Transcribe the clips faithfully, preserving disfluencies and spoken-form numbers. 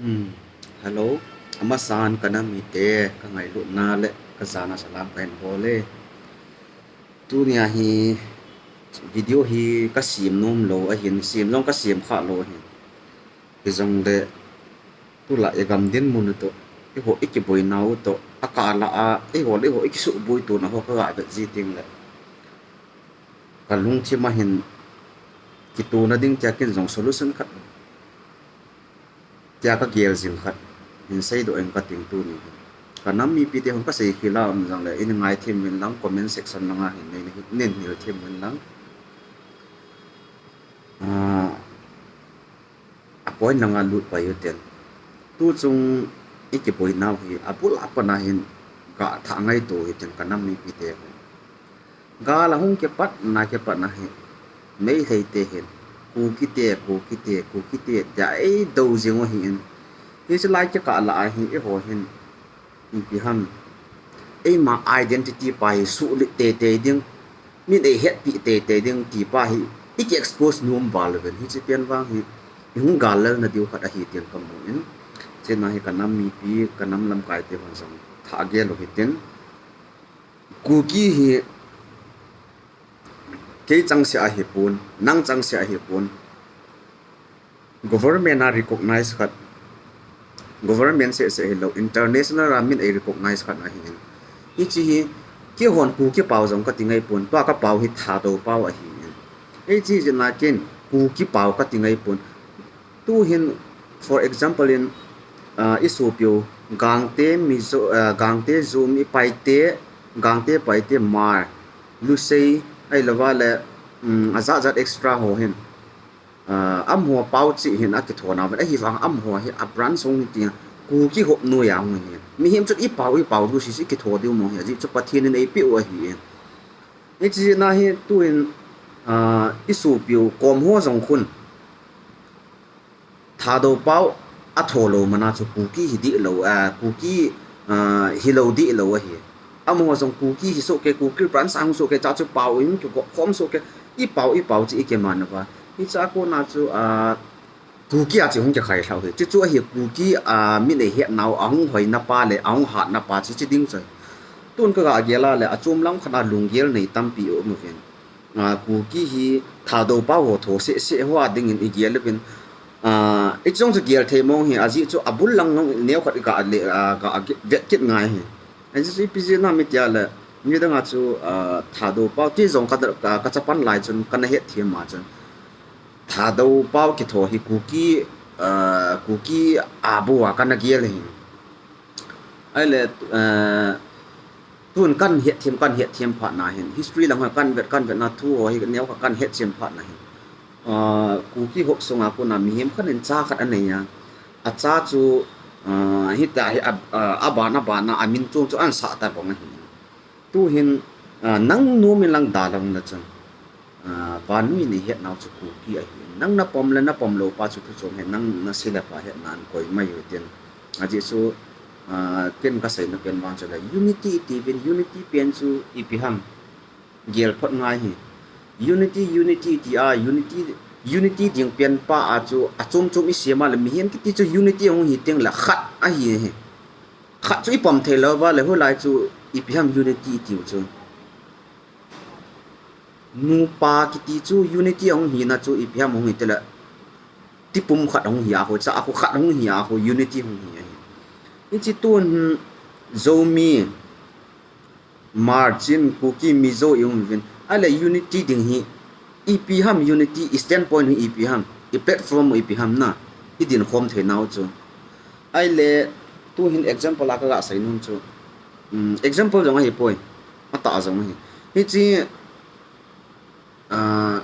Hmm. Hello. Amasan ka nam mite, ka ngailutna le ka jana salam ka hin bol e. Tunia hi video hi ka sem nom lou ahin, sem jong ka sem kha lou ahin. Hijongle tulai i gam dinmun u toh, eiho i kiboinau toh, akah lah a eiho le eiho i kisuhboi tona ho ka ga vet ji teng le, ka lungthim a hin kitona ding tia ken jong solution khat tia ka gel jing khat hin seidoh ing ka ting tuni hin. Ka nam mipite hon ka sei khel a um jongle, in ngaithem uvin lang, comment section langa hin nei, nei, nei hil them uvin lang. Ah, a point langa lut pai u ten. Tu chung i kiboinau hi, abul a pat a hin, ka tha ngaito u hi ten ka nam mipite hon. Gal a hung kipat na, kipat na hi, Meitei te hin, Kuki te, Kuki te, Kuki te, tia ei do jing u ahin. Hiche lai kikah lah a hi, eiho hin, ipi ham, eima identity pa hi suhlit teitei ding, min eihetpi teitei ding ti pa hi, i ki expose nom val uvin, hiche pen vang hi, i hung gal lelna diu khat ahi tin ka mu in. Chena hi ka nam mipi, ka nam lamkai te hon jong tha gel u hitin. Kuki hi kei changseh ahipon, nang changseh ahipon. Government a recognize khat, government seh seh hilou, international a min ei recognize khat ahin. Hiche hi, keihon Kuki pau jong ka ti ngai pon, tua ka pau hi Thadou pau ahin. Hiche jeh a ken Kuki pau ka ti ngai pon. Tu hin, for example in, ah, i sopi u, Gangte, Mizo, ah, Gangte, Zomi, Paite, Gangte, Paite, Hmar, Lusei, ahilou vale, um, ajat jat extra ho hin. Ah, amaho pau cheh hin akitho nauve, ahivang amaho hi a branch hung hi tin, Kuki hop noiya hung hi. Mihem chun i pau, i pau, Lusei chu i kitho diu mong hi, ajeh chu Pathen in eipeh u ahi. Hiche jeh a hi tuin, ah, i sopi u, kom ho jong khun. Thadou pau a tho lou mana chu Kuki hi dih lou, ah, Kuki, ah, hilou dih lou ahi. Amaho jong Kuki hi soh kei, Kuki branch a hung soh kei, cha chu pau i hung kigop khom soh kei, i pau, i pau cheh i kiman uva. Hiche a kona chu, ah, Kuki a cheh hung kikhai lhau hi. Chuchu ahi Kuki, ah, min eihet nau, ahung hoina pa le, ahung hatna pa cheh cheh ding chu. Tun ka ga gel a le, achom lam khat a lunggel nei tampi um uvin. Ah, Kuki hi Thadou pau ho tho seh seh ho a dingin i gel uvin. Ah, i chung chu gel thei mong hi, ajeh chu abul lang neo khat i ga le, ah, ga vet kit ngai hi. Ajeh chu ipi jeh ham iti a le, midang a chu, ah, Thadou pau ti jong ka, ka, ka chapang lai chun, ka na het them a chun. Thadou pau kitho hi Kuki, ah, Kuki a bu a ka na gel hi. Ahile, eh, tun kan het them, kan het them phat na hin. History lang ho kan vet, kan vet na thu ho hi neo khat kan het them phat na hin. Ah, Kuki hop sunga kona mihem khat in cha khat anei a. Acha chu, ah, hitia hi a, ah, aban, aban a, amin chung chu ahin sah ta bang ahi. Tu hin, ah, nang nom in lang dalha un la chun. Ah, vannoi in eihet nau chu Kuki ahi. Nang na pom le na pom lou pa chu thu chom hi, nang na sei le pa hetna in koi mai u tin. Ajeh chu, ah, ken ka seina pen vang chu la unity iti uvin, unity pen chu ipi ham gel phot ngai hi. Unity, unity iti a, unity, unity ding pen pa a chu achom chom i sem a le mihem kiti chu unity hung hi teng le khat ahi hi. Khat chu i pom thei lou va le, hulai chu ipi ham unity iti u chu. Nupa kiti chu unity ahung hina chu ipi ham ahung hi ti le, tipum khat ahung hi a khu, cha a khu khat ahung hi a khu, unity ahung hi ahi. Hiche tun Zomi, Hmar, Chin, Kuki, Mizo i um uvin. Ahile unity ding hi ipi ham unity, i standpoint hi ipi ham, i platform ipi ham na, i dinkhom thei nau chu. Ahile, tu hin example a ka ga sei nom chu. Um, example jong ahi poi. Atah jong ahi. Hiche, ah,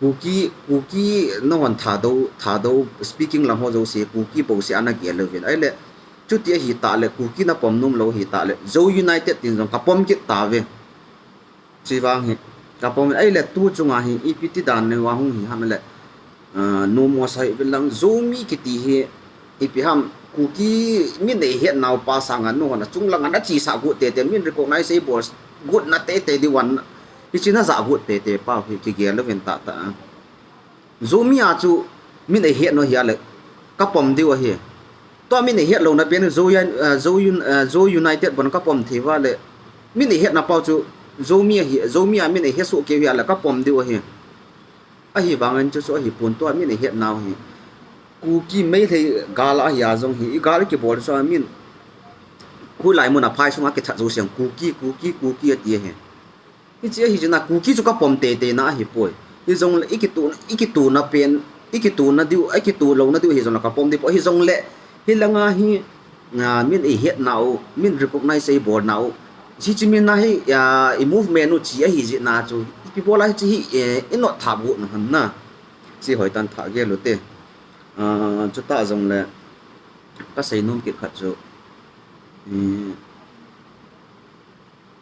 Kuki, Kuki nahon Thadou, Thadou speaking lang ho jouse, Kuki bouseh a na gel uvin. Ahile, chuti ahi tah le, Kuki na pom nom lou ahi tah le, Zo United tin jong ka pom kit tauve. Chuvang hi, ka pom, ahile tu chunga hi, ipi ti dan nei vang hung hi ham le, ah, nom mo sa hi uvin lang, Zomi kiti hi, ipi ham, Kuki min eihet nau pa sanga nahon achung langa na chesa got tete, min recognize eibol got na tete diu vin, hiche na ja got tete pa hi, kigel uvin tah tah. Zomi a chu min eihet nau hi a le, ka pom diu ahi. Tua min eihet louna pen Zo, uh, Zo, uh, Zo United bon kapom thei uva le. Min eihetna pau chu Zomi ahi, Zomi a min eihet soh keu hi a le kapom diu ahi. Ahivangin chu chu ahipon tua min eihetnau hi. Kuki Meitei gal ahi a jong hi, i gal kibol chu a min. Hulai mun a phai sunga kithat jou seng Kuki, Kuki, Kuki ati ahi. Hiche ahi jeh a Kuki chu kapom teitei na ahipoi. Hijongle i kituna, i kituna pen, i kituna diu, i kitu louna diu hijongle kapom dipoi. Hijongle hilanga hi, a, min eihetnau, min recognize eibolnau. Hiche min a hi, a, i movement u chi ahi jeh a chu. Ipi bola hiche hi, e, i not thap u na ham na. Hiche hoitah in thah gel u te. A, chutah jongle kasei nom kit khat chu. E,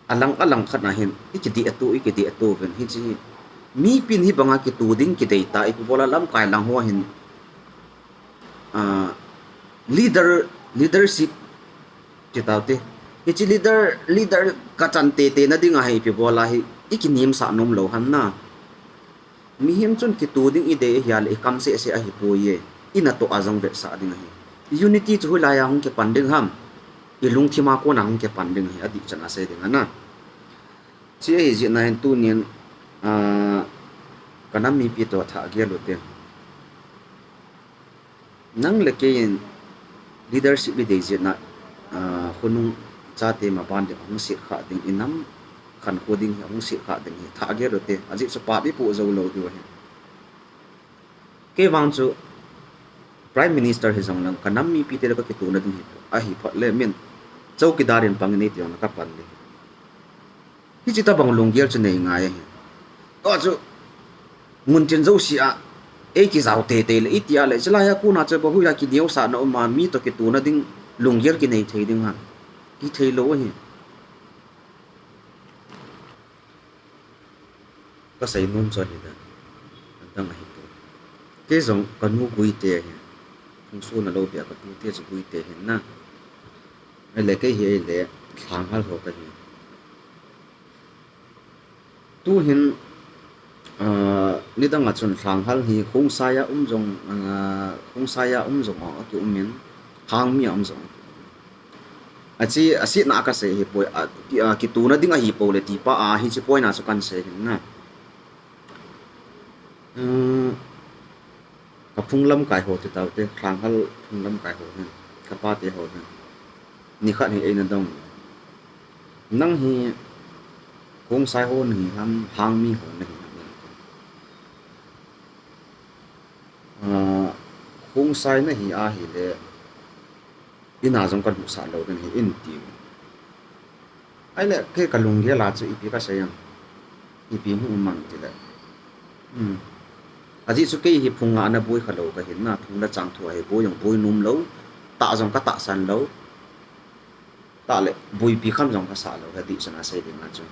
Alang, alang khat na hin, i kidih a tu, i kidih a tu ven. Hiche hi, mipin hibanga kitu ding kidei ta, ipi bola lamkai lang ho hin, ah, leader, leadership, ti tau te. Hiche leader, leader kachan teitei na ding ahi ipi bola hi, i kinemsah nom lou ham na. Mihem chun kitu ding i dei ahia le i kam seh seh ahipoi e. I natoh a jong vetsah ding ahi. Unity chu hoilai a hung kipan ding ham. I lungthim a kona hung kipan ding ahi. Adih chan a sei ding ana. Hiche ahi jeh a hin tunin, ah, ka nam mipi toh thah gel u te. Nang le kei in leadership i dei jeh a, ah, khonung chate maban ding hung sih kha ding, i nam khankho ding hi hung sih kha ding hi thah gel u te, ajeh chu pap i poh jou lou diu ahi. Kei vang chu Prime Minister hijongle ka nam mipite le ka kituna ding hi, ahi phat le min chowkidar in pang in ei ti jongle ka pan ding. Hiche tabang lunggel chu nei ngai ahi. Tua chu, muntin jouse a, ei kijao teitei le, i ti a le, chulai a kona chu, ba hui a kineosahna um a, mi toh kituna ding, lunggel kinei thei ding ham. Kithei lou ahi. Ka sei nom chu ahi dan. Adang ahi poi. Kei jong ka nu Guite ahi. Hung suna lou bia ka tute chu Guite ahi na. Ahile kei hi ahile Lhanghal ho ka hi. Tuhin, ah, nidang a chun Lhanghal hi Khongsai a um jong, ah, Khongsai a um jong a ki um in, Hangmi a um jong. Achi, asetna a ka sei hi poi, a, ki, a, kituna ding ahi poi le ti pa a, hiche point a chu kan sei hin na. Um, Ka phung lamkai ho ti tau te, Lhanghal phung lamkai ho hin, ka pate ho hin. Nikhat hi eina dong. Nang hi Khongsai ho nahi ham, Hangmi ho nahi ham. Ah, Khongsai nahi ahile, in a jong ka lhuhsah lou ding ahi in ti. Ahile, kei ka lunggel a chu ipi ka sei em. Ipi hung um em ti le. Hmm. Ajeh chu kei hi phung ngahna boi kha lou ka hin na, phung le chang thu a hi boi jong boi nom lou. Tah jong ka tahsan lou. Tah le, boipi kham jong ka sah lou, adih chan a sei ding a chu.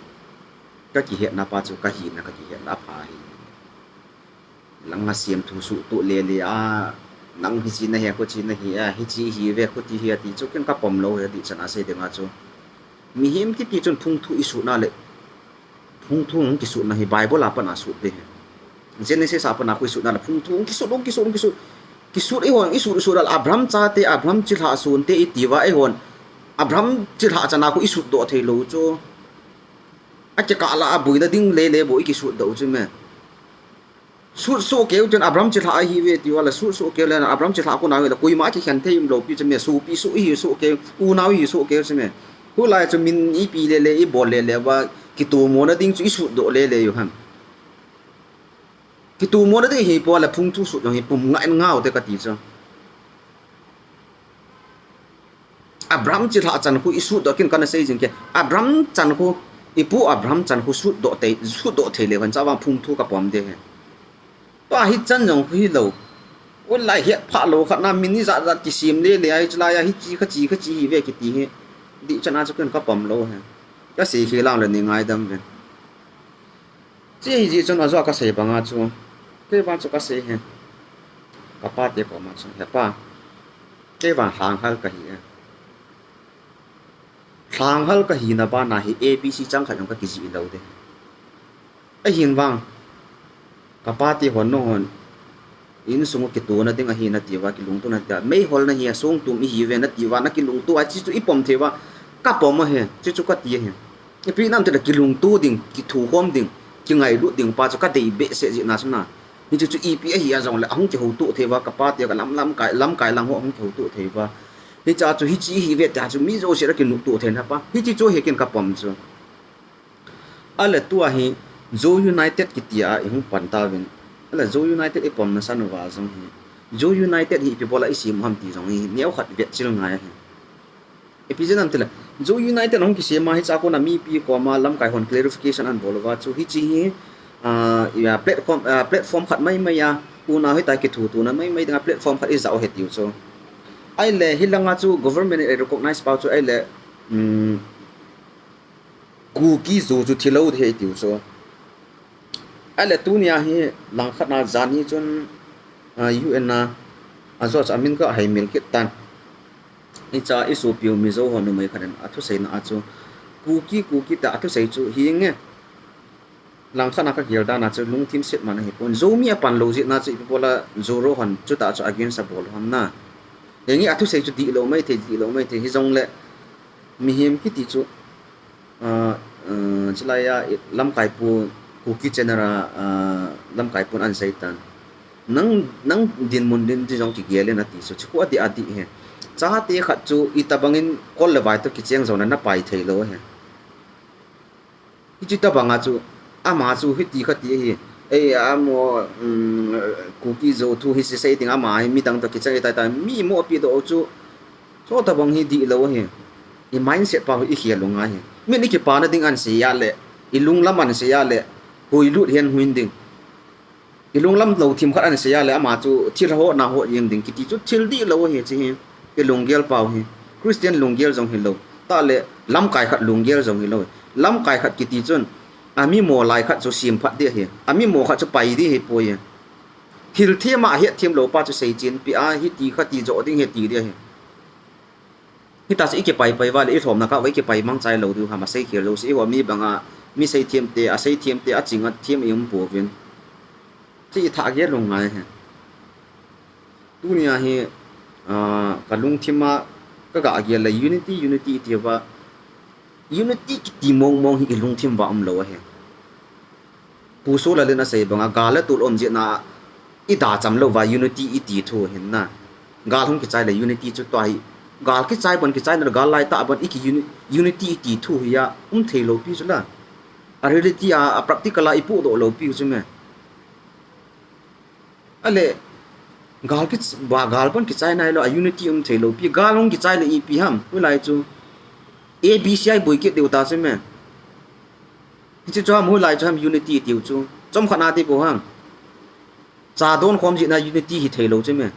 Ka kihetna pa chu, ka hina ka kihetna a pha hi. Langa siam thu suhtoh lele a, nang hiche nahi, khuche nahi a, hiche hi ve, khuti hi ati chu, ken ka pom lou hi, adih chan a sei ding a chu. Mihem kiti chun phung thu i sutna le, phung thu hung kisutna hi Bible a pat a sut ve hi. Genesis a pat a khu i sutna le, phung thu hung kisut, hung kisut, hung kisut. Kisut eihon, i sut, i sut le, Abraham chate, Abraham chilhah sonte i ti uva eihon. Abraham chilhah chan a khu i sutdoh thei lou chu. Akikah la a boina ding lele bou i kisutdoh chu me. Sut soh keu chun Abraham chilhah ahi ve ti uva le, sut soh keu le Abraham chilhah kona hi le, koima kikhen thei um lou pi chu me, sopi soh i hi soh keu, unau i hi soh keu chu me. Hulai chu min i pi lele, i bol lele uva, kitomona ding chu i sutdoh lele u ham. Kitomona ding hi poi le phung thu sut jong hi pum ngah in ngau te ka ti chu. Abraham chilhah chan khu i sutdoh kin kana sei jing ke. Abraham chan khu, i pu Abraham chan khu sutdoh thei, sutdoh thei leu hen chu vang phung thu ka pom de he. Tua hi chan jong khu hi lou. Ulai het phah lou khat na min ni jat jat kisem lele a hi chulai a hiche kha chi kha chi hi ve kiti hi. Dih chan a chu ken ka pom lou he. Ka sei khel lang le nei ngaidam ve. Hiche hi jeh chun ajo a ka sei banga chu, kei vang chu ka sei hi. Ka pate koma chu, he pa, kei vang Lhanghal ka hi e. Lhanghal ka hina bana hi A B C chang khat jong ka kijih lou de. Ahin vang, ka pate hon nahon, insung u kitona ding ahi natiuva, kilungtona tia, meiholna hi a songtum ihiuve natiuva, nakilungto a, hiche chu ipom theiuva, kapom ahi, hiche chu kati ahi. Ipi nam tile kilungto ding, kithukhom ding, kingailut ding pa chu kadei behseh jeh na chu na. Hiche chu ipi ahi a jongle ahung kihoutoh theiuva, kapa tia ka lam, lamkai, lamkai lang ho ahung kihoutoh theiuva. Hiche a chu hiche ihiuve tia chu mi jouse a kinoptoh theina pa. Hiche chu hi ken kapom chu. Ahile tua hi Zo United kitia ihung pan tauvin. Ahile Zo United ipomna san uva jong hi, Zo United hi ipi bola isem u ham ti jong hi neokhat vetchil ngai ahi. Ipi jeh ham tile, Zo United ahung kisem a hiche a kona mipi koma lamkai hon clarification ahin bol uva chu hiche hi, ah, platform, ah, platform khat maimai a, unau hitia kithutona maimai dinga platform khat ijah u ahi tiu chu. Ahile hilanga chu government in eirecognize pau chu ahile, um, Kuki Zo chu thilou ding ahi tiu chu. Ahile tunia hi langkhat na jan hi chun, ah, U N a, ajo chu amin kaheimil kit tan. Hiche a isopiu Mizo ho numei khat in athuseina a chu Kuki, Kuki tia athusei chu hinge. Langkhat na kagel dan a chu lungthim set man ahipon. Zomi apanlou jeh na chu ipi bola Zoro hon chutah chu against abol u ham na. Hinge athusei chu dihlou maithei, dihlou maithei hijongle mihem kiti chu, ah, chulai a lamkaipu, Kuki channel a, ah, lamkaipun ahin seitan. Nang, nang dinmun ding ti jong kigel in ati chu, hichu adih, adih ahi. Chate khat chu itobangin kol le vai toh kicheng jouna napai theilou ahi. Hiche tobanga chu, ama chu hiti khati ahi. Ei, amo, um, Kuki Zo thu hi sei ding ama hi midang toh kichai tai tai, mi mopohpi doh chu, chutobang hi dihlou ahi. I mindset pa hi ikhel u ngai ahi. Min ikipana ding ahin sei a le, ilunglam ahin sei a le, huilut hen huiyin ding. Ilunglam lou themkhat ahin sei a le ama chu thil hahotna hot jeng ding kiti chu thil dihlou ahi hiche hi. Ilunggel pau hi. Christian lunggel jong hilou. Tah le lamkai khat lunggel jong hilou. Lamkai khat kiti chun amimo lai khat chu semphat ding ahi. Amimo khat chu pai ding ahipoi. Hilthem a hetthem lou pa chu seichen peh a hiti khati jo ding ahi ti ding ahi. Hitia chu ikipai pai uva le ilhomna kah uva ikipai mangchai lou diu ham, aseikhel jouse, eiho mi banga mi seithem te, aseithem te, aching athem ium pouvin. Hiche ithah gel u ngai ahi. Tunia hi, ah, kalungthim a kagah gel le unity, unity itiuva, unity kiti mong mong hi ilungthim uva umlou ahi. Pu Solalin asei banga, gal le tol um jeh na, ida cham louva unity iti thu ahin na. Gal hung kichai le unity chu tua hi. Gal kichai bon kichai na, gal lai tah bon iki uni-, unity iti thu hi a um theilou pi chu la. A reality a, a practical a ipohdoh lou pi chu me. Ahile, gal kich-, ba gal bon kichai nailou, a unity um theilou pi, gal hung kichai le ipi ham, hoilai chu A B C a iboi kit diu ta chu me. Hiche chu ham, hoilai chu ham unity tiu chu. Chomkhat na ti bou ham. Cha donkhom jeh na unity hi theilou chu me.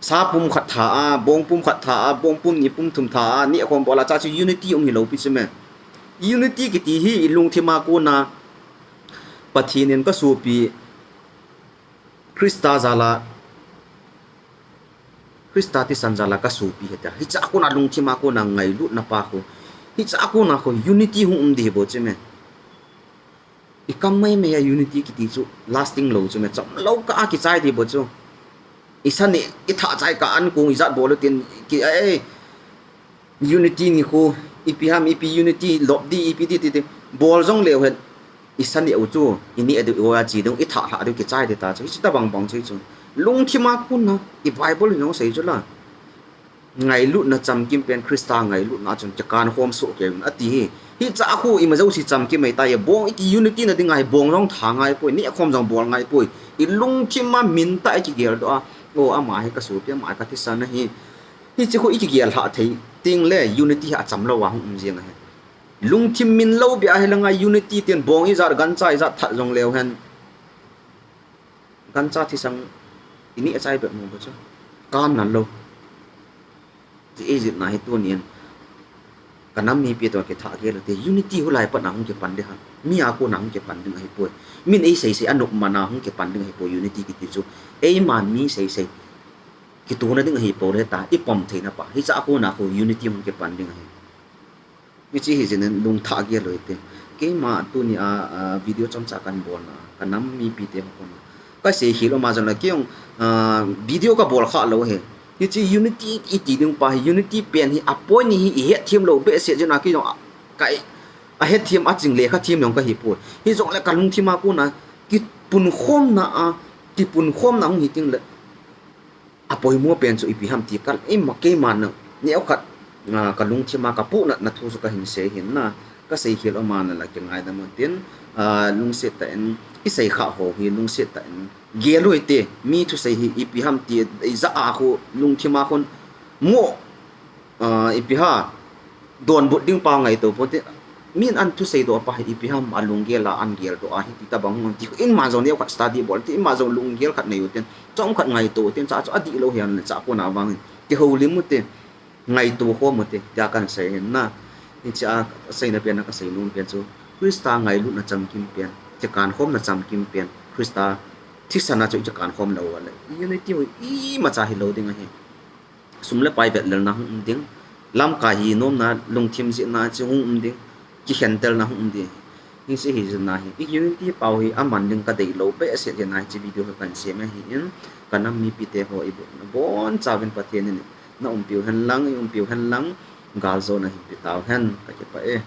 Sa pum khat tha a, bong pum khat tha a, bong pum ni pum thum tha a, nehkhom bol a cha chu unity um hilou pi chu me. Unity kiti hi ilungthim a kona Pathen in kasopi Christa jal a, Christa thisan jal a kasopi ahi tia. Hiche a kona lungthim a kona ngailutna pa khu. Hiche a kona khu unity hung um ding ahi bou chu me. Ikam maimai a unity kiti chu lasting lou chu me. Chomlou kah a kichai ding bou chu. Isa neh, ithah chai kah a ankong ijat bol u tin ki, eh, unity ni khu, ipi ham, ipi unity lop ding, ipi ding ti ti. Bol jong leu hen, isa neh u chu, ineh diu, ioi a che diu, ithah lhah diu kichai ding ta chu. Hiche tobang bang chu chu. Lungthim a kona, i Bible in jong asei chu la. Ngailutna chamkim pen Christa ngailutna chun kikankhom soh kei un ati hi. Hiche a khu ima jouse chamkim ahitai, bong iki unity na ding ahi, bong jong tha ngai poi, nehkhom jong bol ngai poi. Ilungthim a min tah a ikigel doh a. O, ama hi kasopi, ama hi kathisan ahi. Hiche khu ikigel lhah thei teng le unity hi achamlou a hung um jeng ahi. Lungthim min lou beh a hilanga unity tin bong ijat, gancha ijat that jong leu hen. Gancha thisan ineh chai bep mo bou chu. Kana lou. Ti ijat na hi tunin. Ka nam mipi toh kithah gel u te unity hoilai pat na hung kipan ding ham. Mi a kona hung kipan ding ahipoi. Min eisei sei a nop man a hung kipan ding ahipoi unity kiti chu. Eima mi sei sei. Kitona ding ahipoi le ta, ipom theina pa. Hiche a kona khu unity hung kipan ding ahi. Hiche hi jeh in lungthah gel u hite. Keima tunia, a, video chomcha kahin bolna, ka nam mipi te ho koma. Kasei khel um a jongle kei jong, ah, video kabol kha lou hi. Hiche unity iti ding pa hi, unity pen hi, a point hi, ihet them lou behseh jeh in a kei jong, ah, ka, ahet them a ching le kha them jong kahi poi. Hijongle kalungthim a kona, kipunkhomna a, kipunkhomna hung hi teng le, apoimo pen chu ipi ham ti ka, ima keima na, neokhat, ah, kalungthim a kapuhnatna thu chu kahin sei hin na, kasei khel um a jongle kingaidam un tin, ah, lungset tah in, isei kha ho hi, lungset tah in, gel u hite, mi thusei hi ipi ham ti, ijat a khu, lungthim a khun, mo, ah, ipi ham, donbut ding pa ngaito ponte, min an thusei doh pa hi ipi ham, alunggel a, an geldoh a, hiti tobang hung ti, ima jong neokhat study bol te, ima jong lunggel khat nei u tin, chomkhat ngaito u tin, cha chu adih lou hi an le cha kona vang in, kihoulim u te, ngaito khom u te, tia kahin sei hin na, hiche a seina pen a kasei nom pen chu, Christa ngailutna chamkim pen, kikankhomna chamkim pen, Christa thisan a chu kikankhom lou a le, unity u imacha hilou ding ahi. Sum le pai vetlelna hung um ding, lamkai hinomna, lungthim jihna chu hung um ding, kikhentelna hung um ding. Hiche hi jeh in a hi, i unity pau hi aman ding kadeilou behseh jeh in a hiche video hi kahin sem ahin, kanam mipite ho ibonchauvin Pathen in na umpiu hen lang, i umpiu hen lang, galjona hinpe tau hen, kakipah e.